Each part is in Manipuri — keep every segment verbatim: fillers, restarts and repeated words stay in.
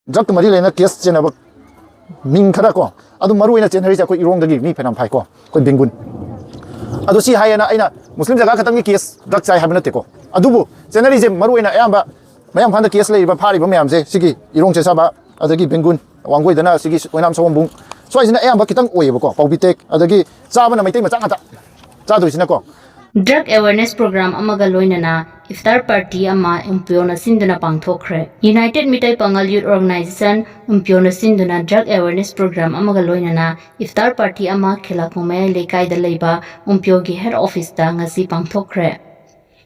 ꯗ꯭ꯔꯒꯀ ꯃꯔꯤ ꯂꯩꯅ ꯀꯦꯁ ꯆꯦꯟꯅꯕ ꯃꯤꯡ ꯈꯔ ꯀꯣ, ꯑꯗꯨ ꯃꯔꯨ ꯑꯣꯏꯅ ꯆꯦꯟꯅꯔꯤꯁꯦ ꯑꯩꯈꯣꯏ ꯏꯔꯣꯡꯗꯒꯤ ꯃꯤ ꯐꯅꯌꯥꯝ ꯐꯥꯏꯀꯣ, ꯑꯩꯈꯣꯏ ꯕꯦꯡꯒꯨꯟ꯫ ꯑꯗꯣ ꯁꯤ ꯍꯥꯏꯌꯦꯅ ꯑꯩꯅ ꯃꯨꯁꯂꯤꯝ ꯖꯒꯥ ꯈꯛꯇꯪꯒꯤ ꯀꯦꯁ ꯗ꯭ꯔꯒ ꯆꯥꯏ ꯍꯥꯏꯕ ꯅꯠꯇꯦꯀꯣ, ꯑꯗꯨꯕꯨ ꯆꯦꯟꯅꯔꯤꯁꯦ ꯃꯔꯨ ꯑꯣꯏꯅ ꯑꯌꯥꯝꯕ ꯃꯌꯥꯝ ꯏꯝꯐꯥꯜꯗ ꯀꯦꯁ ꯂꯩꯔꯤꯕ, ꯐꯥꯔꯤꯕ ꯃꯌꯥꯝꯁꯦ ꯁꯤꯒꯤ ꯏꯔꯣꯡ ꯆꯦꯁꯥꯕ, ꯑꯗꯒꯤ ꯕꯦꯡꯒꯨꯟ, ꯋꯥꯡꯒꯣꯏꯗꯅ ꯁꯤꯒꯤ ꯑꯣꯏꯅꯥꯝ ꯁꯑꯣꯝꯕꯨꯡ, ꯁ꯭ꯋꯥꯏꯁꯤꯅ ꯑꯌꯥꯝꯕ ꯈꯤꯇꯪ ꯑꯣꯏꯌꯦꯕꯀꯣ, ꯄꯥꯎꯕꯤꯇꯦꯛ, ꯑꯗꯒꯤ ꯆꯥꯕꯅ ꯃꯩꯇꯩ ꯃꯆꯥ ꯉꯥꯛꯇ ꯆꯥꯗꯣꯏꯁꯤꯅꯀꯣ꯫ Drug awareness program ꯑꯃꯒ ꯂꯣꯏꯅꯅ ꯏꯐꯇꯥꯔ ꯄꯥꯔꯇꯤ ꯑꯃ ꯎꯝꯄꯤꯌꯣꯅ ꯁꯤꯟꯗꯨꯅ ꯄꯥꯡꯊꯣꯛꯈ꯭ꯔꯦ꯫ United ꯃꯤꯇꯩ ꯄꯥꯉꯜ ꯌꯨꯠ ꯑꯣꯔꯒꯅꯥꯏꯖꯦꯁꯟ ꯎꯝꯄꯤꯌꯣꯅ ꯁꯤꯟꯗꯨꯅ ꯗ꯭ꯔꯒ ꯑꯦꯋꯦꯔꯅꯦꯁ ꯄ꯭ꯔꯣꯒ꯭ꯔꯥꯝ ꯑꯃꯒ ꯂꯣꯏꯅꯅ ꯏꯐꯇꯥꯔ ꯄꯥꯔꯇꯤ ꯑꯃ ꯈꯦꯂꯥꯈꯣꯡ ꯃꯌꯥꯏ ꯂꯩꯀꯥꯏꯗ ꯂꯩꯕ ꯎꯝꯄꯤꯌꯣꯒꯤ ꯍꯦꯗ ꯑꯣꯐꯤꯁꯇ ꯉꯁꯤ ꯄꯥꯡꯊꯣꯛꯈ꯭ꯔꯦ꯫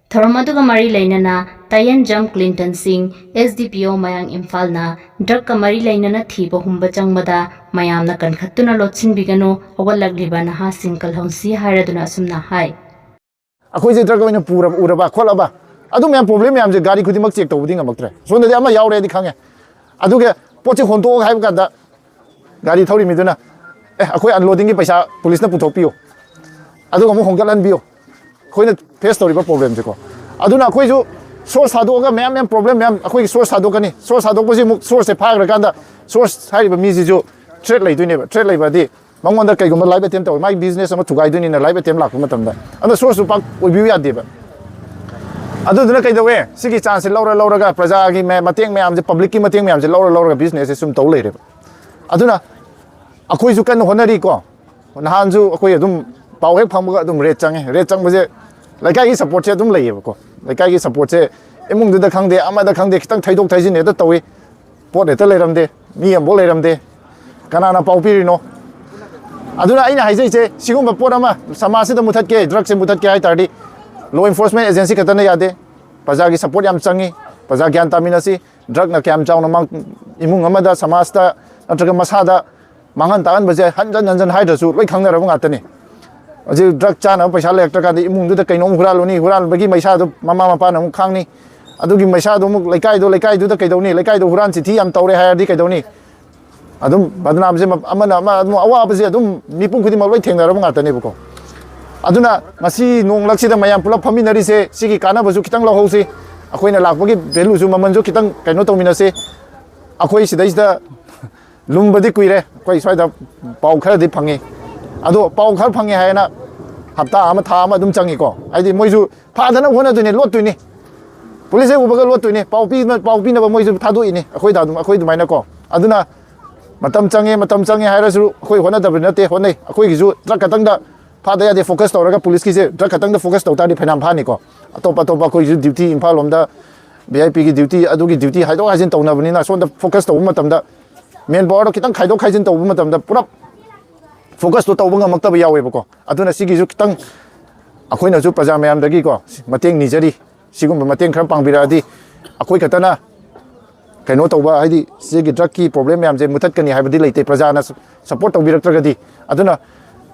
ꯊꯧꯔꯝ ꯑꯗꯨꯒ ꯃꯔꯤ ꯂꯩꯅꯅ ꯇꯥꯌꯦꯟꯖꯝ ꯀ꯭ꯂꯤꯟꯇꯟ ꯁꯤꯡ, ꯑꯦꯁ ꯗꯤ ꯄꯤ ꯑꯣ ꯃꯌꯥꯡ ꯏꯝꯐꯥꯜꯅ ꯗ꯭ꯔꯒꯀ ꯃꯔꯤ ꯂꯩꯅꯅ ꯊꯤꯕ ꯍꯨꯝꯕ ꯆꯪꯕꯗ ꯃꯌꯥꯝꯅ ꯀꯟꯈꯠꯇꯨꯅ ꯂꯣꯠꯁꯤꯟꯕꯤꯒꯅꯨ, ꯍꯧꯒꯠꯂꯛꯂꯤꯕ ꯅꯍꯥꯁꯤꯡ ꯀꯜꯍꯧꯁꯤ ꯍꯥꯏꯔꯗꯨꯅ ꯑꯁꯨꯝꯅ ꯍꯥꯏ꯫ ꯑꯩꯈꯣꯏꯁꯦ ꯗ꯭ꯔꯒ ꯑꯣꯏꯅ ꯄꯨꯔꯕ, ꯎꯔꯕ ꯈꯣꯠꯂꯕ, ꯑꯗꯨ ꯃꯌꯥꯝ ꯄ꯭ꯔꯣꯕ꯭ꯂꯦꯝ ꯃꯌꯥꯝꯁꯦ ꯒꯥꯔꯤ ꯈꯨꯗꯤꯡꯃꯛ ꯆꯦꯛ ꯇꯧꯕꯗꯤ ꯉꯝꯃꯛꯇ꯭ꯔꯦ꯫ ꯁꯣꯝꯗꯗꯤ ꯑꯃ ꯌꯥꯎꯔꯦꯗꯤ ꯈꯪꯉꯦ, ꯑꯗꯨꯒ ꯄꯣꯠꯁꯦ ꯍꯣꯟꯇꯣꯛꯑꯒ ꯍꯥꯏꯕ ꯀꯥꯟꯗ ꯒꯥꯔꯤ ꯊꯧꯔꯤ ꯃꯤꯗꯨꯅ, "ꯑꯦ, ꯑꯩꯈꯣꯏ ꯑꯟꯂꯣꯗꯤꯡꯒꯤ ꯄꯩꯁꯥ ꯄꯨꯂꯤꯁꯅ ꯄꯨꯊꯣꯛꯄꯤꯌꯨ, ꯑꯗꯨꯒ ꯑꯃꯨꯛ ꯍꯣꯡꯒꯠꯍꯟꯕꯤꯌꯨ"꯫ ꯑꯩꯈꯣꯏꯅ ꯐꯦꯁ ꯇꯧꯔꯤꯕ ꯄ꯭ꯔꯣꯕ꯭ꯂꯦꯝꯁꯦꯀꯣ꯫ ꯑꯗꯨꯅ ꯑꯩꯈꯣꯏꯁꯨ ꯁꯣꯔꯁ ꯊꯥꯗꯣꯛꯑꯒ ꯃꯌꯥꯝ ꯃꯌꯥꯝ ꯄ꯭ꯔꯣꯕ꯭ꯂꯦꯝ ꯃꯌꯥꯝ ꯑꯩꯈꯣꯏꯒꯤ ꯁꯣꯔꯁ ꯊꯥꯗꯣꯛꯀꯅꯤ꯫ ꯁꯣꯔꯁ ꯊꯥꯗꯣꯛꯄꯁꯤ ꯑꯃꯨꯛ ꯁꯣꯔꯁꯁꯦ ꯐꯥꯈ꯭ꯔꯀꯥꯟꯗ ꯁꯣꯔꯁ ꯍꯥꯏꯔꯤꯕ ꯃꯤꯁꯤꯁꯨ ꯊ꯭ꯔꯦꯠ ꯂꯩꯗꯣꯏꯅꯦꯕ꯫ ꯊ꯭ꯔꯦꯠ ꯂꯩꯕꯗꯤ ꯃꯉꯣꯟꯗ ꯀꯩꯒꯨꯝꯕ ꯂꯥꯏꯐ ꯑꯦꯇꯦꯝ ꯇꯧꯋꯤ, ꯃꯥꯒꯤ ꯕꯤꯖꯤꯅꯦꯁ ꯑꯃ ꯊꯨꯒꯥꯏꯗꯣꯏꯅꯤꯅ ꯂꯥꯏꯐ ꯑꯦꯇꯦꯝ ꯂꯥꯛꯄ ꯃꯇꯝꯗ꯫ ꯑꯗꯣ ꯁꯣꯔꯁꯁꯨ ꯄꯥꯛ ꯑꯣꯏꯕꯤꯌꯨ ꯌꯥꯗꯦꯕ꯫ ꯑꯗꯨꯗꯨꯅ ꯀꯩꯗꯧꯋꯦ? ꯁꯤꯒꯤ ꯆꯥꯟꯁꯁꯦ ꯂꯧꯔ ꯂꯧꯔꯒ ꯄ꯭ꯔꯖꯥꯒꯤ ꯃ-, ꯃꯇꯦꯡ ꯃꯌꯥꯝꯁꯦ, ꯄꯕ꯭ꯂꯤꯛꯀꯤ ꯃꯇꯦꯡ ꯃꯌꯥꯝꯁꯦ ꯂꯧꯔ ꯂꯧꯔꯒ ꯕꯤꯖꯤꯅꯦꯁꯁꯦ ꯁꯨꯝ ꯇꯧ ꯂꯩꯔꯦꯕ꯫ ꯑꯗꯨꯅ ꯑꯩꯈꯣꯏꯁꯨ ꯀꯟꯅ ꯍꯣꯠꯅꯔꯤꯀꯣ꯫ ꯅꯍꯥꯟꯁꯨ ꯑꯩꯈꯣꯏ ꯑꯗꯨꯝ ꯄꯥꯎ ꯍꯦꯛ ꯐꯪꯕꯒ ꯑꯗꯨꯝ ꯔꯦꯗ ꯆꯪꯉꯦ꯫ ꯔꯦꯗ ꯆꯪꯕꯁꯦ ꯂꯩꯀꯥꯏꯒꯤ ꯁꯞꯄꯣꯔꯠꯁꯦ ꯑꯗꯨꯝ ꯂꯩꯌꯦꯕꯀꯣ꯫ ꯂꯩꯀꯥꯏꯒꯤ ꯁꯞꯄꯣꯔꯠꯁꯦ ꯏꯃꯨꯡꯗꯨꯗ ꯈꯪꯗꯦ, ꯑꯃꯗ ꯈꯪꯗꯦ, ꯈꯤꯇꯪ ꯊꯩꯗꯣꯛ ꯊꯩꯖꯤꯟ ꯍꯦꯛꯇ ꯇꯧꯏ꯫ ꯄꯣꯠ ꯍꯦꯛꯇ ꯂꯩꯔꯝꯗꯦ, ꯃꯤ ꯑꯃꯐꯥꯎ ꯂꯩꯔꯝꯗꯦ꯫ ꯀꯅꯥꯅ ꯄꯥꯎ ꯄꯤꯔꯤꯅꯣ? ꯑꯗꯨꯅ ꯑꯩꯅ ꯍꯥꯏꯖꯩꯁꯦ, ꯁꯤꯒꯨꯝꯕ ꯄꯣꯠ ꯑꯃ ꯁꯃꯥꯖꯁꯤꯗ ꯃꯨꯊꯠꯀꯦ, ꯗ꯭ꯔꯒꯁꯦ ꯃꯨꯊꯠꯀꯦ ꯍꯥꯏ ꯇꯥꯔꯗꯤ law enforcement agency ꯈꯛꯇꯅ ꯌꯥꯗꯦ꯫ ꯄ꯭ꯔꯖꯥꯒꯤ ꯁꯞꯄꯣꯔꯠ ꯌꯥꯝ ꯆꯪꯉꯤ꯫ ꯄ꯭ꯔꯖꯥ ꯒ꯭ꯌꯥꯟ ꯇꯥꯃꯤꯟꯅꯁꯤ꯫ ꯗ꯭ꯔꯒꯅ ꯀꯌꯥꯝ ꯆꯥꯎꯅ ꯃꯥꯡ-, ꯏꯃꯨꯡ ꯑꯃꯗ, ꯁꯃꯥꯖꯇ ꯅꯠꯇ꯭ꯔꯒ ꯃꯁꯥꯗ ꯃꯥꯡꯍꯟ ꯇꯥꯛꯍꯟꯕꯁꯦ ꯍꯟꯖꯟ ꯍꯟꯖꯟ ꯍꯥꯏꯗ꯭ꯔꯁꯨ ꯂꯣꯏ ꯈꯪꯅꯔꯕ ꯉꯥꯛꯇꯅꯤ꯫ ꯍꯧꯖꯤꯛ ꯗ꯭ꯔꯒ ꯆꯥꯅꯕ ꯄꯩꯁꯥ ꯂꯩꯔꯛꯇ꯭ꯔꯀꯥꯟꯗ ꯏꯃꯨꯡꯗꯨꯗ ꯀꯩꯅꯣꯝ ꯍꯨꯔꯥꯜꯂꯨꯅꯤ, ꯍꯨꯔꯥꯟꯕꯒꯤ ꯃꯩꯁꯥꯗꯨ ꯃꯃꯥ ꯃꯄꯥꯅ ꯑꯃꯨꯛ ꯈꯥꯡꯅꯤ꯫ ꯑꯗꯨꯒꯤ ꯃꯩꯁꯥꯗꯨ ꯑꯃꯨꯛ ꯂꯩꯀꯥꯏꯗꯣ, ꯂꯩꯀꯥꯏꯗꯨꯗ ꯀꯩꯗꯧꯅꯤ? ꯂꯩꯀꯥꯏꯗꯣ ꯍꯨꯔꯥꯟ ꯆꯤꯊꯤ ꯌꯥꯝ ꯇꯧꯔꯦ ꯍꯥꯏꯔꯗꯤ ꯀꯩꯗꯧꯅꯤ? ꯑꯗꯨꯝ ꯕꯗꯅꯥꯝꯁꯦ ꯃ-, ꯑꯃꯅ ꯑꯃ ꯑꯗꯨꯝ ꯑꯋꯥꯕꯁꯦ ꯑꯗꯨꯝ ꯃꯤꯄꯨꯝ ꯈꯨꯗꯤꯡꯃꯛ ꯂꯣꯏ ꯊꯦꯡꯅꯔꯕ ꯉꯥꯛꯇꯅꯦꯕꯀꯣ꯫ ꯑꯗꯨꯅ ꯉꯁꯤ ꯅꯣꯡꯂꯛꯁꯤꯗ ꯃꯌꯥꯝ ꯄꯨꯂꯞ ꯐꯝꯃꯤꯟꯅꯔꯤꯁꯦ, ꯁꯤꯒꯤ ꯀꯥꯟꯅꯕꯁꯨ ꯈꯤꯇꯪ ꯂꯧꯍꯧꯁꯤ꯫ ꯑꯩꯈꯣꯏꯅ ꯂꯥꯛꯄꯒꯤ ꯚꯦꯂꯨꯁꯨ, ꯃꯃꯜꯁꯨ ꯈꯤꯇꯪ ꯀꯩꯅꯣ ꯇꯧꯃꯤꯟꯅꯁꯤ꯫ ꯑꯩꯈꯣꯏ ꯁꯤꯗꯩꯁꯤꯗ ꯂꯨꯝꯕꯗꯤ ꯀꯨꯏꯔꯦ, ꯑꯩꯈꯣꯏ ꯁ꯭ꯋꯥꯏꯗ ꯄꯥꯎ ꯈꯔꯗꯤ ꯐꯪꯉꯤ꯫ ꯑꯗꯣ ꯄꯥꯎ ꯈꯔ ꯐꯪꯉꯦ ꯍꯥꯏꯅ ꯍꯞꯇꯥ ꯑꯃ, ꯊꯥ ꯑꯃ ꯑꯗꯨꯝ ꯆꯪꯉꯤꯀꯣ꯫ ꯍꯥꯏꯗꯤ ꯃꯣꯏꯁꯨ ꯐꯥꯗꯅꯕ ꯍꯣꯠꯅꯗꯣꯏꯅꯦ, ꯂꯣꯠꯇꯣꯏꯅꯤ꯫ ꯄꯨꯂꯤꯁ ꯍꯦꯛ ꯎꯕꯒ ꯂꯣꯠꯇꯣꯏꯅꯤ, ꯄꯥꯎ ꯄꯤꯅ-, ꯄꯥꯎ ꯄꯤꯅꯕ ꯃꯣꯏꯁꯨ ꯊꯥꯗꯣꯛꯏꯅꯤ ꯑꯩꯈꯣꯏꯗ ꯑꯗꯨꯝ, ꯑꯩꯈꯣꯏ ꯑꯗꯨꯃꯥꯏꯅꯀꯣ꯫ ꯑꯗꯨꯅ ꯃꯇꯝ ꯆꯪꯉꯦ, ꯃꯇꯝ ꯆꯪꯉꯦ ꯍꯥꯏꯔꯁꯨ ꯑꯩꯈꯣꯏ ꯍꯣꯠꯅꯗꯕꯗꯤ ꯅꯠꯇꯦ, ꯍꯣꯠꯅꯩ꯫ ꯑꯩꯈꯣꯏꯒꯤꯁꯨ ꯗ꯭ꯔꯒ ꯈꯛꯇꯪꯗ ꯐꯥꯗ ꯌꯥꯗꯦ ꯐꯣꯀꯁ ꯇꯧꯔꯒ, ꯄꯨꯂꯤꯁꯀꯤꯁꯦ ꯗ꯭ꯔꯒ ꯈꯛꯇꯪꯗ ꯐꯣꯀꯁ ꯇꯧ ꯇꯥꯔꯗꯤ ꯐꯅꯌꯥꯝ ꯐꯥꯅꯤꯀꯣ꯫ ꯑꯇꯣꯞ ꯑꯇꯣꯞꯄ ꯑꯩꯈꯣꯏꯁꯨ ꯗ꯭ꯌꯨꯇꯤ, ꯏꯝꯐꯥꯜ ꯂꯣꯝꯗ ꯚꯤ ꯑꯥꯏ ꯄꯤꯒꯤ ꯗ꯭ꯌꯨꯇꯤ, ꯑꯗꯨꯒꯤ ꯗ꯭ꯌꯨꯇꯤ ꯍꯥꯏꯗꯣꯛ ꯍꯥꯏꯖꯤꯟ ꯇꯧꯅꯕꯅꯤꯅ ꯁꯣꯝꯗ ꯐꯣꯀꯁ ꯇꯧꯕ ꯃꯇꯝꯗ, ꯃꯦꯟ ꯄꯥꯋꯔꯗꯣ ꯈꯤꯇꯪ ꯈꯥꯏꯗꯣꯛ ꯈꯥꯏꯖꯤꯟ ꯇꯧꯕ ꯃꯇꯝꯗ ꯄꯨꯂꯞ ꯐꯣꯀꯁꯇꯣ ꯇꯧꯕ ꯉꯝꯃꯛꯇꯕ ꯌꯥꯎꯋꯦꯕꯀꯣ꯫ ꯑꯗꯨꯅ ꯁꯤꯒꯤꯁꯨ ꯈꯤꯇꯪ ꯑꯩꯈꯣꯏꯅꯁꯨ ꯄ꯭ꯔꯖꯥ ꯃꯌꯥꯝꯗꯒꯤꯀꯣ ꯃꯇꯦꯡ ꯅꯤꯖꯔꯤ꯫ ꯁꯤꯒꯨꯝꯕ ꯃꯇꯦꯡ ꯈꯔ ꯄꯥꯡꯕꯤꯔꯛꯑꯗꯤ ꯑꯩꯈꯣꯏ ꯈꯛꯇꯅ ꯀꯩꯅꯣ ꯇꯧꯕ, ꯍꯥꯏꯗꯤ ꯁꯤꯒꯤ ꯗ꯭ꯔꯒꯀꯤ ꯄ꯭ꯔꯣꯕ꯭ꯂꯦꯝ ꯃꯌꯥꯝꯁꯦ ꯃꯨꯊꯠꯀꯅꯤ ꯍꯥꯏꯕꯗꯤ ꯂꯩꯇꯦ, ꯄ꯭ꯔꯖꯥꯅ ꯁꯞꯄꯣꯔꯠ ꯇꯧꯕꯤꯔꯛꯇ꯭ꯔꯒꯗꯤ꯫ ꯑꯗꯨꯅ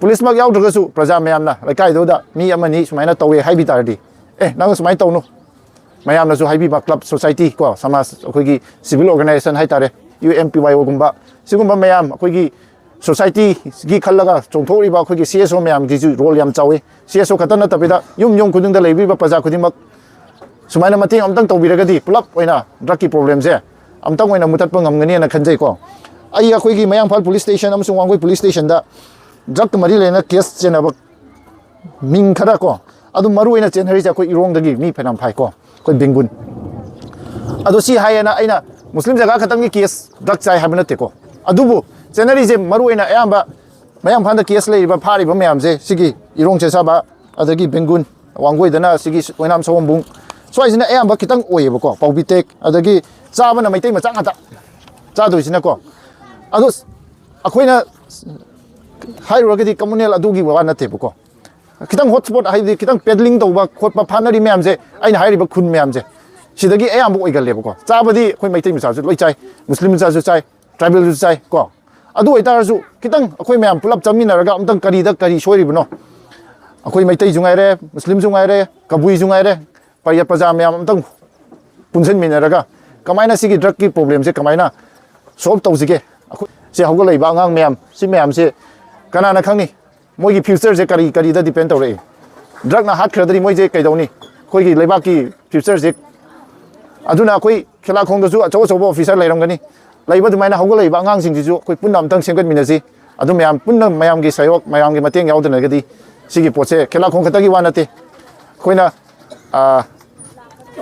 ꯄꯨꯂꯤꯁꯃꯛ ꯌꯥꯎꯗ꯭ꯔꯒꯁꯨ ꯄ꯭ꯔꯖꯥ ꯃꯌꯥꯝꯅ ꯂꯩꯀꯥꯏꯗꯨꯗ ꯃꯤ ꯑꯃꯅꯤ ꯁꯨꯃꯥꯏꯅ ꯇꯧꯋꯦ ꯍꯥꯏꯕꯤ ꯇꯥꯔꯗꯤ, "ꯑꯦ, ꯅꯪ ꯁꯨꯃꯥꯏꯅ ꯇꯧꯅꯨ", ꯃꯌꯥꯝꯅꯁꯨ ꯍꯥꯏꯕꯤꯕ, ꯀ꯭ꯂꯕ, ꯁꯣꯁꯥꯏꯇꯤ ꯀꯣ, ꯁꯃꯥꯖ, ꯑꯩꯈꯣꯏꯒꯤ ꯁꯤꯚꯤꯜ ꯑꯣꯔꯒꯅꯥꯏꯖꯦꯁꯟ ꯍꯥꯏꯇꯥꯔꯦ, ꯌꯨ ꯑꯦꯝ ꯄꯤ ꯋꯥꯏ ꯑꯣꯒꯨꯝꯕ, ꯁꯤꯒꯨꯝꯕ ꯃꯌꯥꯝ ꯑꯩꯈꯣꯏꯒꯤ ꯁꯣꯁꯥꯏꯇꯤꯒꯤ ꯈꯜꯂꯒ ꯆꯣꯡꯊꯣꯛꯂꯤꯕ ꯑꯩꯈꯣꯏꯒꯤ ꯁꯤ ꯑꯦꯁ ꯑꯣ ꯃꯌꯥꯝꯒꯤꯁꯨ ꯔꯣꯜ ꯌꯥꯝ ꯆꯥꯎꯋꯤ꯫ ꯁꯤ ꯑꯦꯁ ꯑꯣ ꯈꯛꯇ ꯅꯠꯇꯕꯤꯗ ꯌꯨꯝ ꯌꯨꯝ ꯈꯨꯗꯤꯡꯗ ꯂꯩꯕꯤꯕ ꯄ꯭ꯔꯖꯥ ꯈꯨꯗꯤꯡꯃꯛ ꯁꯨꯃꯥꯏꯅ ꯃꯇꯦꯡ ꯑꯝꯇꯪ ꯇꯧꯕꯤꯔꯒꯗꯤ ꯄꯨꯂꯞ ꯑꯣꯏꯅ ꯗ꯭ꯔꯒꯀꯤ ꯄ꯭ꯔꯣꯕ꯭ꯂꯦꯝꯁꯦ ꯑꯝꯇꯪ ꯑꯣꯏꯅ ꯃꯨꯊꯠꯄ ꯉꯝꯒꯅꯤꯅ ꯈꯟꯖꯩꯀꯣ꯫ ꯑꯩ ꯑꯩꯈꯣꯏꯒꯤ ꯃꯌꯥꯡ ꯏꯝꯐꯥꯜ ꯄꯨꯂꯤꯁ ꯁ꯭ꯇꯦꯁꯟ ꯑꯃꯁꯨꯡ ꯋꯥꯡꯒꯣꯏ ꯄꯨꯂꯤꯁ ꯁ꯭ꯇꯦꯁꯟꯗ ꯗ꯭ꯔꯒꯀ ꯃꯔꯤ ꯂꯩꯅꯅ ꯀꯦꯁ ꯆꯦꯟꯅꯕ ꯃꯤꯡ ꯈꯔ ꯀꯣ, ꯑꯗꯨꯝ ꯃꯔꯨ ꯑꯣꯏꯅ ꯆꯦꯟꯅꯔꯤꯁꯦ ꯑꯩꯈꯣꯏ ꯏꯔꯣꯡꯗꯒꯤ ꯃꯤ ꯐꯅꯌꯥꯝ ꯐꯥꯏꯀꯣ, ꯑꯩꯈꯣꯏ ꯕꯦꯡꯒꯨꯟ꯫ ꯑꯗꯣ ꯁꯤ ꯍꯥꯏꯌꯦꯅ ꯑꯩꯅ ꯃꯨꯁꯂꯤꯝ ꯖꯒꯥ ꯈꯛꯇꯪꯒꯤ ꯀꯦꯁ ꯗ꯭ꯔꯒ ꯆꯥꯏ ꯍꯥꯏꯕ ꯅꯠꯇꯦꯀꯣ, ꯑꯗꯨꯕꯨ ꯆꯦꯟꯅꯔꯤꯁꯦ ꯃꯔꯨ ꯑꯣꯏꯅ ꯑꯌꯥꯝꯕ ꯃꯌꯥꯡ ꯏꯝꯐꯥꯜꯗ ꯀꯦꯁ ꯂꯩꯔꯤꯕ, ꯐꯥꯔꯤꯕ ꯃꯌꯥꯝꯁꯦ ꯁꯤꯒꯤ ꯏꯔꯣꯡ ꯆꯦꯁꯥꯕ, ꯑꯗꯒꯤ ꯕꯦꯡꯒꯨꯟ, ꯋꯥꯡꯒꯣꯏꯗꯅ ꯁꯤꯒꯤ ꯑꯣꯏꯅꯥꯝ ꯁꯑꯣꯝꯕꯨꯡ, ꯁ꯭ꯋꯥꯏꯁꯤꯅ ꯑꯌꯥꯝꯕ ꯈꯤꯇꯪ ꯑꯣꯏꯌꯦꯕꯀꯣ, ꯄꯥꯎꯕꯤ ꯇꯦꯛ, ꯑꯗꯒꯤ ꯆꯥꯕꯅ ꯃꯩꯇꯩ ꯃꯆꯥ ꯉꯥꯛꯇ ꯆꯥꯗꯣꯏꯁꯤꯅꯀꯣ꯫ ꯑꯗꯣ ꯑꯩꯈꯣꯏꯅ ꯍꯥꯏꯔꯨꯔꯒꯗꯤ ꯀꯝꯃꯨꯅꯦꯜ ꯑꯗꯨꯒꯤ ꯋꯥ ꯅꯠꯇꯦꯕꯀꯣ, ꯈꯤꯇꯪ ꯍꯣꯠ ꯁ꯭ꯄꯣꯠ, ꯍꯥꯏꯗꯤ ꯈꯤꯇꯪ ꯄꯦꯗꯂꯤꯡ ꯇꯧꯕ ꯈꯣꯠꯄ ꯐꯥꯅꯔꯤ ꯃꯌꯥꯝꯁꯦ, ꯑꯩꯅ ꯍꯥꯏꯔꯤꯕ ꯈꯨꯟ ꯃꯌꯥꯝꯁꯦ ꯁꯤꯗꯒꯤ ꯑꯌꯥꯝꯕ ꯑꯣꯏꯒꯜꯂꯦꯕꯀꯣ꯫ ꯆꯥꯕꯗꯤ ꯑꯩꯈꯣꯏ ꯃꯩꯇꯩ ꯃꯆꯥꯁꯨ ꯂꯣꯏ ꯆꯥꯏ, ꯃꯨꯁꯂꯤꯝ ꯃꯆꯥꯁꯨ ꯆꯥꯏ, ꯇ꯭ꯔꯥꯏꯕꯦꯜꯁꯨ ꯆꯥꯏ ꯀꯣ꯫ ꯑꯗꯨ ꯑꯣꯏꯇꯥꯔꯁꯨ ꯈꯤꯇꯪ ꯑꯩꯈꯣꯏ ꯃꯌꯥꯝ ꯄꯨꯂꯞ ꯆꯥꯃꯤꯟꯅꯔꯒ ꯑꯝꯇꯪ ꯀꯔꯤꯗ ꯀꯔꯤ ꯁꯣꯏꯔꯤꯕꯅꯣ, ꯑꯩꯈꯣꯏ ꯃꯩꯇꯩꯁꯨ ꯉꯥꯏꯔꯦ, ꯃꯨꯁꯂꯤꯝꯁꯨ ꯉꯥꯏꯔꯦ, ꯀꯕꯨꯏꯁꯨ ꯉꯥꯏꯔꯦ, ꯄ꯭ꯔꯖꯥ ꯄ꯭ꯔꯖꯥ ꯃꯌꯥꯝ ꯑꯝꯇꯪ ꯄꯨꯟꯁꯤꯟꯃꯤꯟꯅꯔꯒ ꯀꯃꯥꯏꯅ ꯁꯤꯒꯤ ꯗ꯭ꯔꯒꯀꯤ ꯄ꯭ꯔꯣꯕ꯭ꯂꯦꯝꯁꯦ ꯀꯃꯥꯏꯅ ꯁꯣꯜꯕ ꯇꯧꯁꯤꯒꯦ? ꯑꯩꯈꯣꯏ ꯁꯤ ꯍꯧꯒꯠꯂꯛꯏꯕ ꯑꯉꯥꯡ ꯃꯌꯥꯝ, ꯁꯤ ꯃꯌꯥꯝꯁꯦ ꯀꯅꯥꯅ ꯈꯪꯅꯤ? ꯃꯣꯏꯒꯤ ꯐ꯭ꯌꯨꯆꯔꯁꯦ ꯀꯔꯤ ꯀꯔꯤꯗ ꯗꯤꯄꯦꯟ ꯇꯧꯔꯛꯏ? ꯗ꯭ꯔꯒꯅ ꯍꯥꯠꯈ꯭ꯔꯗꯤ ꯃꯣꯏꯁꯦ ꯀꯩꯗꯧꯅꯤ? ꯑꯩꯈꯣꯏꯒꯤ ꯂꯩꯕꯥꯛꯀꯤ ꯐ꯭ꯌꯨꯆꯔꯁꯦ꯫ ꯑꯗꯨꯅ ꯑꯩꯈꯣꯏ ꯈꯦꯂꯥꯈꯣꯡꯗꯁꯨ ꯑꯆꯧ ꯑꯆꯧꯕ ꯑꯣꯐꯤꯁꯥꯔ ꯂꯩꯔꯝꯒꯅꯤ꯫ ꯂꯩꯕ ꯑꯗꯨꯃꯥꯏꯅ ꯍꯧꯒꯠꯂꯛꯏꯕ ꯑꯉꯥꯡꯁꯤꯡꯁꯤꯁꯨ ꯑꯩꯈꯣꯏ ꯄꯨꯟꯅ ꯑꯃꯨꯛꯇꯪ ꯁꯦꯝꯒꯠꯃꯤꯟꯅꯁꯤ꯫ ꯑꯗꯨ ꯃꯌꯥꯝ ꯄꯨꯟꯅ ꯃꯌꯥꯝꯒꯤ ꯁꯍꯌꯣꯒ, ꯃꯌꯥꯝꯒꯤ ꯃꯇꯦꯡ ꯌꯥꯎꯗꯅꯒꯗꯤ ꯁꯤꯒꯤ ꯄꯣꯠꯁꯦ ꯈꯦꯂꯥꯈꯣꯡ ꯈꯛꯇꯒꯤ ꯋꯥ ꯅꯠꯇꯦ꯫ ꯑꯩꯈꯣꯏꯅ, ꯑ,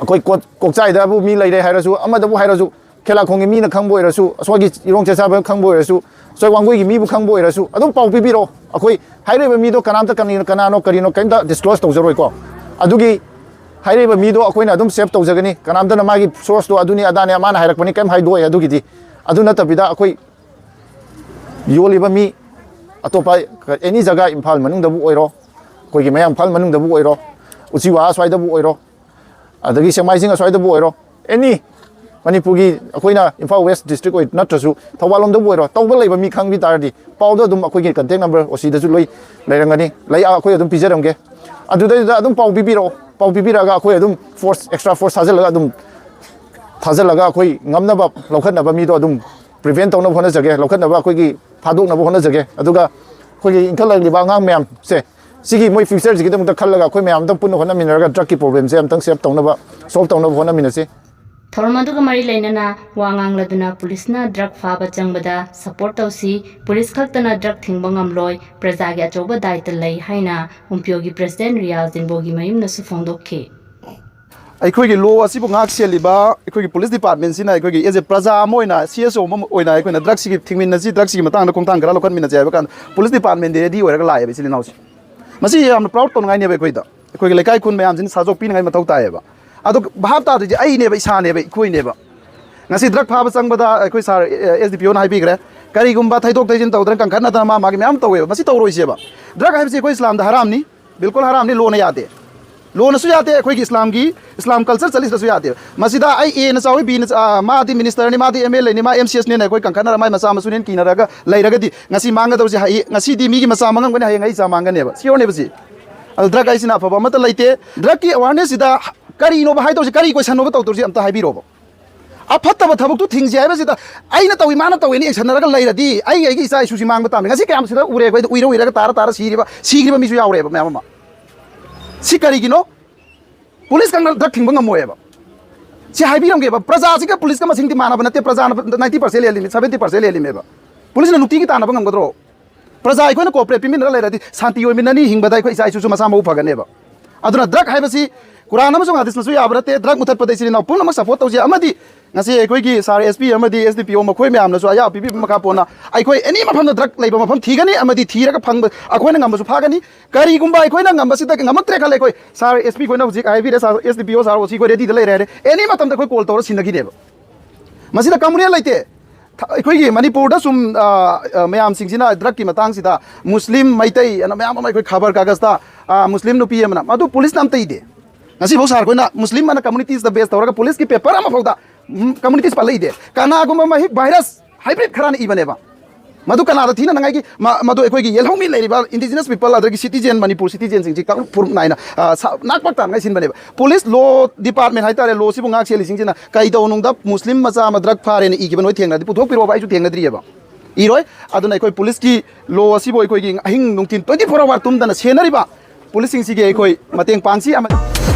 ꯑꯩꯈꯣꯏ ꯀꯣꯠ-, ꯀꯣꯛꯆꯥꯏꯗꯕꯨ ꯃꯤ ꯂꯩꯔꯦ ꯍꯥꯏꯔꯁꯨ, ꯑꯃꯗꯕꯨ ꯍꯥꯏꯔꯁꯨ, ꯈꯦꯂꯥꯈꯣꯡꯒꯤ ꯃꯤꯅ ꯈꯪꯕ ꯑꯣꯏꯔꯁꯨ, ꯑꯁ꯭ꯋꯥꯏꯒꯤ ꯏꯔꯣꯡ ꯆꯦꯆꯥꯕꯅ ꯈꯪꯕ ꯑꯣꯏꯔꯁꯨ, ꯑꯁ꯭ꯋꯥꯏ ꯋꯥꯡꯒꯣꯏꯒꯤ ꯃꯤꯕꯨ ꯈꯪꯕ ꯑꯣꯏꯔꯁꯨ, ꯑꯗꯨꯝ ꯄꯥꯎ ꯄꯤꯕꯤꯔꯛꯑꯣ꯫ ꯑꯩꯈꯣꯏ ꯍꯥꯏꯔꯤꯕ ꯃꯤꯗꯣ ꯀꯅꯥꯝꯇ ꯀꯅꯥ-, ꯀꯅꯥꯅꯣ ꯀꯔꯤꯅꯣ ꯀꯩꯝꯇ ꯗꯤꯁꯀ꯭ꯂꯣꯁ ꯇꯧꯖꯔꯣꯏꯀꯣ꯫ ꯑꯗꯨꯒꯤ ꯍꯥꯏꯔꯤꯕ ꯃꯤꯗꯣ ꯑꯩꯈꯣꯏꯅ ꯑꯗꯨꯝ ꯁꯦꯞ ꯇꯧꯖꯒꯅꯤ꯫ ꯀꯅꯥꯝꯇꯅ ꯃꯥꯒꯤ ꯁꯣꯔꯁꯇꯣ ꯑꯗꯨꯅꯤ ꯑꯗꯥꯅꯤ ꯃꯥꯅ ꯍꯥꯏꯔꯛꯄꯅꯤ ꯀꯩꯝ ꯍꯥꯏꯗꯣꯛꯑꯣꯏ꯫ ꯑꯗꯨꯒꯤꯗꯤ, ꯑꯗꯨ ꯅꯠꯇꯕꯤꯗ ꯑꯩꯈꯣꯏ ꯌꯣꯜꯂꯤꯕ ꯃꯤ ꯑꯇꯣꯞꯄ ꯑꯦꯅꯤ ꯖꯒꯥ, ꯏꯝꯐꯥꯜ ꯃꯅꯨꯡꯗꯕꯨ ꯑꯣꯏꯔꯣ, ꯑꯩꯈꯣꯏꯒꯤ ꯃꯌꯥꯡ ꯏꯝꯐꯥꯜ ꯃꯅꯨꯡꯗꯕꯨ ꯑꯣꯏꯔꯣ, ꯎꯆꯤꯋꯥ ꯑꯁ꯭ꯋꯥꯏꯗꯕꯨ ꯑꯣꯏꯔꯣ, ꯑꯗꯒꯤ ꯁꯦꯛꯃꯥꯏꯖꯤꯡ ꯑꯁ꯭ꯋꯥꯏꯗꯕꯨ ꯑꯣꯏꯔꯣ, ꯑꯦꯅꯤ ꯃꯅꯤꯄꯨꯔꯒꯤ ꯑꯩꯈꯣꯏꯅ ꯏꯝꯐꯥꯜ ꯋꯦꯁ ꯗꯤꯁꯇ꯭ꯔꯤꯛ ꯑꯣꯏ ꯅꯠꯇ꯭ꯔꯁꯨ ꯊꯧꯕꯥꯜ ꯂꯣꯝꯗꯕꯨ ꯑꯣꯏꯔꯣ, ꯇꯧꯕ ꯂꯩꯕ ꯃꯤ ꯈꯪꯕꯤ ꯇꯥꯔꯗꯤ ꯄꯥꯎꯗꯣ ꯑꯗꯨꯝ ꯑꯩꯈꯣꯏꯒꯤ ꯀꯟꯇꯦꯛ ꯅꯝꯕꯔ ꯑꯣ ꯁꯤꯗꯁꯨ ꯂꯣꯏ ꯂꯩꯔꯝꯒꯅꯤ, ꯂꯩ, ꯑꯩꯈꯣꯏ ꯑꯗꯨꯝ ꯄꯤꯖꯔꯝꯒꯦ꯫ ꯑꯗꯨꯗꯩꯗꯨꯗ ꯑꯗꯨꯝ ꯄꯥꯎ ꯄꯤꯕꯤꯔꯛꯑꯣ꯫ ꯄꯥꯎ ꯄꯤꯕꯤꯔꯛꯑꯒ ꯑꯩꯈꯣꯏ ꯑꯗꯨꯝ ꯐꯣꯔꯁ, ꯑꯦꯛꯁꯇ꯭ꯔꯥ ꯐꯣꯔꯁ ꯊꯥꯖꯤꯜꯂꯒ ꯑꯗꯨꯝ ꯊꯥꯖꯤꯜꯂꯒ ꯑꯩꯈꯣꯏ ꯉꯝꯅꯕ ꯂꯧꯈꯠꯅꯕ ꯃꯤꯗꯣ ꯑꯗꯨꯝ ꯄ꯭ꯔꯤꯚꯦꯟ ꯇꯧꯅꯕ ꯍꯣꯠꯅꯖꯒꯦ, ꯂꯧꯈꯠꯅꯕ ꯑꯩꯈꯣꯏꯒꯤ ꯐꯥꯗꯣꯛꯅꯕ ꯍꯣꯠꯅꯖꯒꯦ꯫ ꯑꯗꯨꯒ ꯑꯩꯈꯣꯏꯒꯤ ꯏꯟꯈꯠꯂꯛꯂꯤꯕ ꯑꯉꯥꯡ ꯃꯌꯥꯝꯁꯦ ꯁꯤꯒꯤ ꯃꯣꯏ ꯐ꯭ꯌꯨꯆꯔꯁꯤꯒꯤꯗꯃꯛꯇ ꯈꯜꯂꯒ ꯑꯩꯈꯣꯏ ꯃꯌꯥꯝ ꯑꯝꯇꯪ ꯄꯨꯟꯅ ꯍꯣꯠꯅꯃꯤꯟꯅꯔꯒ ꯗ꯭ꯔꯒꯀꯤ ꯄ꯭ꯔꯣꯕ꯭ꯂꯦꯝꯁꯦ ꯑꯝꯇꯪ ꯁꯦꯞ ꯇꯧꯅꯕ, ꯁꯣꯜꯕ ꯇꯧꯅꯕ ꯍꯣꯠꯅꯃꯤꯟꯅꯁꯤ꯫ ꯊꯧꯔꯝ ꯑꯗꯨꯒ ꯃꯔꯤ ꯂꯩꯅꯅ ꯋꯥ ꯉꯥꯡꯂꯗꯨꯅ ꯄꯨꯂꯤꯁꯅ ꯗ꯭ꯔꯒ ꯐꯥꯕ ꯆꯪꯕꯗ ꯁꯄꯣꯔꯠ ꯇꯧꯁꯤ, ꯄꯨꯂꯤꯁ ꯈꯛꯇꯅ ꯗ꯭ꯔꯒ ꯊꯤꯡꯕ ꯉꯝꯂꯣꯏ, ꯄ꯭ꯔꯖꯥꯒꯤ ꯑꯆꯧꯕ ꯗꯥꯏꯇ ꯂꯩ ꯍꯥꯏꯅ ꯎꯝꯄꯤꯌꯣꯒꯤ ꯄ꯭ꯔꯁꯤꯗꯦꯟꯠ ꯔꯤꯌꯥꯖ ꯖꯤꯟꯕꯣꯒꯤ ꯃꯌꯨꯝꯅꯁꯨ ꯐꯣꯡꯗꯣꯛꯈꯤ꯫ ꯑꯩꯈꯣꯏꯒꯤ ꯂꯣ ꯑꯁꯤꯕꯨ ꯉꯥꯛ ꯁꯦꯜꯂꯤꯕ ꯑꯩꯈꯣꯏꯒꯤ ꯄꯨꯂꯤꯁ ꯗꯤꯄꯥꯔꯠꯃꯦꯟꯁꯤꯅ ꯑꯩꯈꯣꯏꯒꯤ ꯑꯦꯖ ꯑꯦ ꯄ꯭ꯔꯖꯥ ꯑꯃ ꯑꯣꯏꯅ, ꯁꯤ ꯑꯦꯁ ꯑꯣ ꯑꯃ ꯑꯣꯏꯅ ꯑꯩꯈꯣꯏꯅ ꯗ꯭ꯔꯒꯁꯤꯒꯤ ꯊꯤꯡꯃꯤꯟꯅꯁꯤ, ꯗ꯭ꯔꯒꯁꯤꯒꯤ ꯃꯇꯥꯡꯗ ꯈꯣꯡꯊꯥꯡ ꯈꯔ ꯂꯧꯈꯠꯃꯤꯟꯅꯁꯤ ꯍꯥꯏꯕ ꯀꯥꯟꯗ ꯄꯨꯂꯤꯁ ꯗꯤꯄꯥꯔꯠꯃꯦꯟꯗꯤ ꯔꯦꯗꯤ ꯑꯣꯏꯔꯒ ꯂꯥꯛꯑꯦꯕ, ꯏꯆꯤꯜ ꯏꯅꯥꯎꯁꯦ꯫ ꯃꯁꯤ ꯌꯥꯝꯅ ꯄ꯭ꯔꯥꯎꯗ ꯇꯧꯅꯤꯡꯉꯥꯏꯅꯦꯕ ꯑꯩꯈꯣꯏꯗ꯫ ꯑꯩꯈꯣꯏꯒꯤ ꯂꯩꯀꯥꯏ ꯈꯨꯟ ꯃꯌꯥꯝꯁꯤꯅ ꯁꯥꯖꯣꯛ ꯄꯤꯅꯤꯡꯉꯥꯏ ꯃꯊꯧ ꯇꯥꯏꯌꯦꯕ꯫ ꯑꯗꯣ ꯚꯥꯞ ꯇꯥꯗ꯭ꯔꯤꯁꯦ ꯑꯩꯅꯦꯕ, ꯏꯁꯥꯅꯦꯕ, ꯑꯩꯈꯣꯏꯅꯦꯕ꯫ ꯉꯁꯤ ꯗ꯭ꯔꯒ ꯐꯥꯕ ꯆꯪꯕꯗ ꯑꯩꯈꯣꯏ ꯁꯥꯔ, ꯑꯦ, ꯑꯦꯁ ꯗꯤ ꯄꯤ ꯑꯣꯅ ꯍꯥꯏꯕꯤꯈ꯭ꯔꯦ, ꯀꯔꯤꯒꯨꯝꯕ ꯊꯩꯗꯣꯛ ꯊꯩꯖꯤꯟ ꯇꯧꯗꯅ ꯀꯟꯈꯠꯅꯗꯅ ꯃꯥ ꯃꯥꯒꯤ ꯃꯌꯥꯝ ꯇꯧꯋꯦꯕ꯫ ꯃꯁꯤ ꯇꯧꯔꯣꯏꯁꯦꯕ꯫ ꯗ꯭ꯔꯒ ꯍꯥꯏꯕꯁꯤ ꯑꯩꯈꯣꯏ ꯏꯁꯂꯥꯝꯗ ꯍꯔꯥꯝꯅꯤ, ꯕꯤꯜꯀꯨꯜ ꯍꯔꯥꯝꯅꯤ, ꯂꯣꯅ ꯌꯥꯗꯦ꯫ ꯂꯣꯅꯁꯨ ꯌꯥꯗꯦ, ꯑꯩꯈꯣꯏꯒꯤ ꯏꯁꯂꯥꯝꯒꯤ, ꯏꯁꯂꯥꯝ ꯀꯜꯆꯔ ꯆꯠꯂꯤꯁꯤꯗꯁꯨ ꯌꯥꯗꯦꯕ꯫ ꯃꯁꯤꯗ ꯑꯩ ꯑꯦꯅ ꯆꯥꯎꯏ, ꯕꯤꯅ ꯆꯥ-, ꯑꯥ, ꯃꯥꯗꯤ ꯃꯤꯅꯤꯁꯇꯔꯅꯤ, ꯃꯥꯗꯤ ꯑꯦꯝ ꯑꯦꯜ ꯑꯦꯅꯤ, ꯃꯥ ꯑꯦꯝ ꯁꯤ ꯑꯦꯁꯅꯦꯅ ꯑꯩꯈꯣꯏ ꯀꯟꯈꯠꯅꯔ ꯃꯥꯏ ꯃꯆꯥ ꯃꯁꯨꯅꯦꯅ ꯀꯤꯅꯔꯒ ꯂꯩꯔꯒꯗꯤ ꯉꯁꯤ ꯃꯥꯡꯒꯗꯧꯔꯤꯁꯦ ꯍꯌꯦꯡ, ꯉꯁꯤꯗꯤ ꯃꯤꯒꯤ ꯃꯆꯥ ꯃꯥꯡꯉꯝꯒꯅꯤ, ꯍꯌꯦꯡ ꯑꯩ ꯏꯆꯥ ꯃꯥꯡꯒꯅꯦꯕ꯫ ꯁꯤꯌꯣꯔꯅꯦꯕ ꯁꯤ꯫ ꯑꯗꯨ ꯗ꯭ꯔꯒ ꯍꯥꯏꯁꯤꯅ ꯑꯐꯕ ꯑꯃꯠꯇ ꯂꯩꯇꯦ꯫ ꯗ꯭ꯔꯒꯀꯤ ꯑꯦꯋꯥꯔꯅꯦꯁꯁꯤꯗ ꯀꯔꯤꯅꯣꯕ ꯍꯥꯏꯗꯧꯔꯤꯁꯦ, ꯀꯔꯤ ꯀꯣꯏꯁꯟꯅꯣꯕ ꯇꯧꯗꯧꯔꯤꯁꯦ ꯑꯝꯇ ꯍꯥꯏꯕꯤꯔꯣꯕ꯫ ꯑꯐꯠꯇꯕ ꯊꯕꯛꯇꯨ ꯊꯤꯡꯁꯤ ꯍꯥꯏꯕꯁꯤꯗ ꯑꯩꯅ ꯇꯧꯏ, ꯃꯥꯅ ꯇꯧꯏꯅ ꯌꯦꯡꯁꯟꯅꯔꯒ ꯂꯩꯔꯗꯤ ꯑꯩ ꯑꯩꯒꯤ ꯏꯆꯥ ꯏꯁꯨꯁꯤ ꯃꯥꯡꯕ ꯇꯥꯕꯅꯤ꯫ ꯉꯁꯤ ꯀꯌꯥꯝ ꯁꯤꯗ ꯎꯔꯦ ꯑꯩꯈꯣꯏꯗ, ꯎꯏꯔ ꯎꯏꯔꯒ ꯇꯥꯔ ꯇꯥꯔ ꯁꯤꯔꯤꯕ, ꯁꯤꯈ꯭ꯔꯤꯕ ꯃꯤꯁꯨ ꯌꯥꯎꯔꯦꯕ ꯃꯌꯥꯝ ꯑꯃ꯫ ꯁꯤ ꯀꯔꯤꯒꯤꯅꯣ? ꯄꯨꯂꯤꯁ ꯈꯪꯅ ꯗ꯭ꯔꯒ ꯊꯤꯡꯕ ꯉꯝꯃꯣꯏꯕ꯫ ꯁꯤ ꯍꯥꯏꯕꯤꯔꯝꯒꯦꯕ, ꯄ꯭ꯔꯖꯥꯁꯤꯒ ꯄꯨꯂꯤꯁꯀ ꯃꯁꯤꯡꯗꯤ ꯃꯥꯟꯅꯕ ꯅꯠꯇꯦ꯫ ꯄ꯭ꯔꯖꯥꯅ ꯅꯥꯏꯟꯇꯤ ꯄꯥꯔꯁꯦꯟ ꯍꯦꯜꯂꯤꯃꯤ, ꯁꯚꯦꯟꯇꯤ ꯄꯥꯔꯁꯦꯟ ꯍꯦꯜꯂꯤꯃꯦꯕ꯫ ꯄꯨꯂꯤꯁꯅ ꯅꯨꯡꯇꯤꯒꯤ ꯇꯥꯟꯅꯕ ꯉꯝꯒꯗ꯭ꯔꯣ? ꯄ꯭ꯔꯖꯥ ꯑꯩꯈꯣꯏꯅ ꯀꯣꯑꯣꯄꯔꯦꯠ ꯄꯤꯃꯤꯟꯅꯔꯒ ꯂꯩꯔꯗꯤ ꯁꯥꯟꯇꯤ ꯑꯣꯏꯃꯤꯟꯅꯅꯤ, ꯍꯤꯡꯕꯗ ꯑꯩꯈꯣꯏ ꯏꯆꯥ ꯏꯁꯨꯁꯨ ꯃꯁꯥ ꯃꯎ ꯐꯒꯅꯦꯕ꯫ ꯑꯗꯨꯅ ꯗ꯭ꯔꯒ ꯍꯥꯏꯕꯁꯤ ꯀꯨꯔꯥꯟ ꯑꯃꯁꯨꯡ ꯍꯗꯤꯁꯅꯁꯨ ꯌꯥꯕ ꯅꯠꯇꯦ꯫ ꯗ꯭ꯔꯒ ꯃꯨꯊꯠꯄꯗ ꯏꯆꯤꯜ ꯏꯅꯥꯎ ꯄꯨꯝꯅꯃꯛ ꯁꯄꯣꯔꯠ ꯇꯧꯖꯩ꯫ ꯑꯃꯗꯤ ꯉꯁꯤ ꯑꯩꯈꯣꯏꯒꯤ ꯁꯥꯔ ꯑꯦꯁ ꯄꯤ ꯑꯃꯗꯤ ꯑꯦꯁ ꯗꯤ ꯄꯤ ꯑꯣ ꯃꯈꯣꯏ ꯃꯌꯥꯝꯅꯁꯨ ꯑꯌꯥꯕ ꯄꯤꯕꯤꯕ ꯃꯈꯥ ꯄꯣꯟꯅ ꯑꯩꯈꯣꯏ ꯑꯦꯅꯤ ꯃꯐꯝꯗ ꯗ꯭ꯔꯒ ꯂꯩꯕ ꯃꯐꯝ ꯊꯤꯒꯅꯤ, ꯑꯃꯗꯤ ꯊꯤꯔꯒ ꯐꯪꯕ ꯑꯩꯈꯣꯏꯅ ꯉꯝꯕꯁꯨ ꯐꯥꯒꯅꯤ꯫ ꯀꯔꯤꯒꯨꯝꯕ ꯑꯩꯈꯣꯏꯅ ꯉꯝꯕꯁꯤꯗ ꯉꯝꯃꯛꯇ꯭ꯔꯦ ꯈꯜꯂꯦ, ꯑꯩꯈꯣꯏ ꯁꯥꯔ ꯑꯦꯁ ꯄꯤ ꯈꯣꯏꯅ ꯍꯧꯖꯤꯛ ꯍꯥꯏꯕꯤꯔꯦ, ꯁꯥꯔ ꯑꯦꯁ ꯗꯤ ꯄꯤ ꯑꯣ ꯁꯥꯔ ꯑꯣ ꯁꯤ ꯈꯣꯏ ꯔꯦꯗꯤꯗ ꯂꯩꯔꯦ ꯍꯥꯏꯔꯦ꯫ ꯑꯦꯅꯤ ꯃꯇꯝꯗ ꯑꯩꯈꯣꯏ ꯀꯣꯜ ꯇꯧꯔ ꯁꯤꯟꯅꯈꯤꯅꯦꯕ꯫ ꯃꯁꯤꯗ ꯀꯝꯃꯨꯅꯦꯜ ꯂꯩꯇꯦ꯫ ꯊ-, ꯑꯩꯈꯣꯏꯒꯤ ꯃꯅꯤꯄꯨꯔꯗ ꯁꯨꯝ, ꯑ, ꯑ, ꯃꯌꯥꯝꯁꯤꯡꯁꯤꯅ ꯗ꯭ꯔꯒꯀꯤ ꯃꯇꯥꯡꯁꯤꯗ ꯃꯨꯁꯂꯤꯝ, ꯃꯩꯇꯩ ꯑꯅ ꯃꯌꯥꯝ ꯑꯃ ꯑꯩꯈꯣꯏ ꯈꯕꯔ ꯀꯥꯒꯖꯇ, ꯑ, ꯃꯨꯁꯂꯤꯝ ꯅꯨꯄꯤ ꯑꯃꯅ, ꯃꯗꯨ ꯄꯨꯂꯤꯁꯅ ꯑꯝꯇ ꯏꯗꯦ꯫ ꯉꯁꯤꯐꯥꯎ ꯁꯥꯔ ꯑꯩꯈꯣꯏꯅ ꯃꯨꯁꯂꯤꯝ ꯑꯅ ꯀꯝꯃꯨꯅꯤꯇꯤꯁꯇ ꯕꯦꯁ ꯇꯧꯔꯒ ꯄꯨꯂꯤꯁꯀꯤ ꯄꯦꯄꯔ ꯑꯃꯐꯥꯎꯗ, ꯎꯝ, ꯀꯝꯃꯨꯅꯤꯇꯤꯁ ꯄꯜꯂꯛꯏꯗꯦ꯫ ꯀꯅꯥꯒꯨꯝꯕ ꯃꯍꯤꯛ ꯚꯥꯏꯔꯁ ꯍꯥꯏꯕ꯭ꯔꯤꯠ ꯈꯔꯅ ꯏꯕꯅꯦꯕ꯫ ꯃꯗꯨ ꯀꯅꯥꯗ ꯊꯤꯅꯅꯉꯥꯏꯒꯤ? ꯃ-, ꯃꯗꯨ ꯑꯩꯈꯣꯏꯒꯤ ꯌꯦꯜꯍꯧꯃꯤ ꯂꯩꯔꯤꯕ ꯏꯟꯗꯤꯖꯤꯅꯁ ꯄꯤꯄꯜ ꯑꯗꯒꯤ ꯁꯤꯇꯤꯖꯦꯟ, ꯃꯅꯤꯄꯨꯔ ꯁꯤꯇꯤꯖꯦꯟꯁꯤꯡꯁꯤ ꯀꯥꯡꯂꯨꯞ ꯐꯨꯔꯨꯞ ꯅꯥꯏꯅ, ꯑ, ꯁ-, ꯅꯥꯛꯄꯛ ꯇꯥꯅꯉꯥꯏ ꯁꯤꯟꯕꯅꯦꯕ꯫ ꯄꯨꯂꯤꯁ ꯂꯣ ꯗꯤꯄꯥꯔꯠꯃꯦꯟ ꯍꯥꯏꯇꯥꯔꯦ, ꯂꯣꯁꯤꯕꯨ ꯉꯥꯛ ꯁꯦꯜꯂꯤꯁꯤꯡꯁꯤꯅ ꯀꯩꯗꯧꯅꯨꯡꯗ ꯃꯨꯁꯂꯤꯝ ꯃꯆꯥ ꯑꯃ ꯗ꯭ꯔꯒ ꯐꯥꯔꯦꯅ ꯏꯈꯤꯕ ꯅꯣꯏ ꯊꯦꯡꯅꯔꯗꯤ ꯄꯨꯊꯣꯛꯄꯤꯔꯛꯑꯣꯕ, ꯑꯩꯁꯨ ꯊꯦꯡꯅꯗ꯭ꯔꯤꯑꯕ꯫ ꯏꯔꯣꯏ꯫ ꯑꯗꯨꯅ ꯑꯩꯈꯣꯏ ꯄꯨꯂꯤꯁꯀꯤ ꯂꯣ ꯑꯁꯤꯕꯨ ꯑꯩꯈꯣꯏꯒꯤ ꯑꯍꯤꯡ ꯅꯨꯡꯊꯤꯟ ꯇ꯭ꯋꯦꯟꯇꯤ ꯐꯣꯔ ꯑꯋꯥꯔ ꯇꯨꯝꯗꯅ ꯁꯦꯟꯅꯔꯤꯕ ꯄꯨꯂꯤꯁꯁꯤꯡꯁꯤꯒꯤ ꯑꯩꯈꯣꯏ ꯃꯇꯦꯡ ꯄꯥꯡꯁꯤ ꯑꯃꯗꯤ